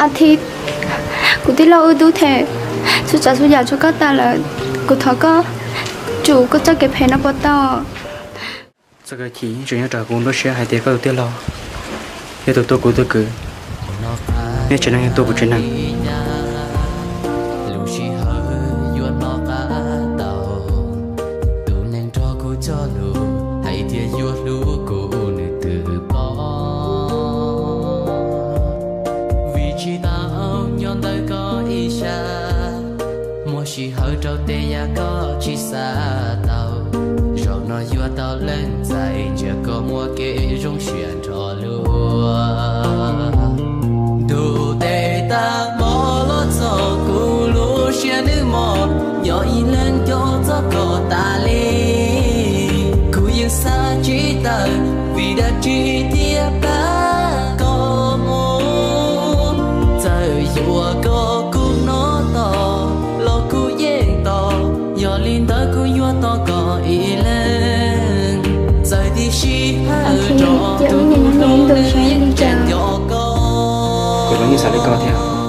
A Thib, kuv tij laug wb twb them txhua tsav txhua yam rau koj tas lawm. Kuv thov koj tsum koj txoj kev phem no puas tau? Txoj kev chim tseem nyob rau kuv nruab siab hais tias koj tus tij laug yog tus tua kuv tus kwv, neb tsev neeg yog tua kuv tsev neeg. Lub sij hawm yuav hnov qab tau, tus neeg nrog kuv cog lus hais tias yuav hlub kuv nws twb pom. Vim tsis tau nyob ntawm koj ib sab, muaj sij hawm rau tej yam koj tsis xav tau. Zaum no yuav tau leej txais ntsia koj muaj kev zoo siab nrho luag. Ntuj tes tag hmo los txog kuv lub siab nws mos, nyob ib leeg nco txog koj tas li. Kuv yeej xav tsis tawm vim dab tsi thiaj pab koj mus. Txawm yuav koj kuv hnov tos los kuv yeej tos, yog li ntawd kuv yuav tos koj ib leeg. Txawm tib sij hawm rov tus hnub nws yeej tseem nco koj. Kuv los yeej xav li koj thiab.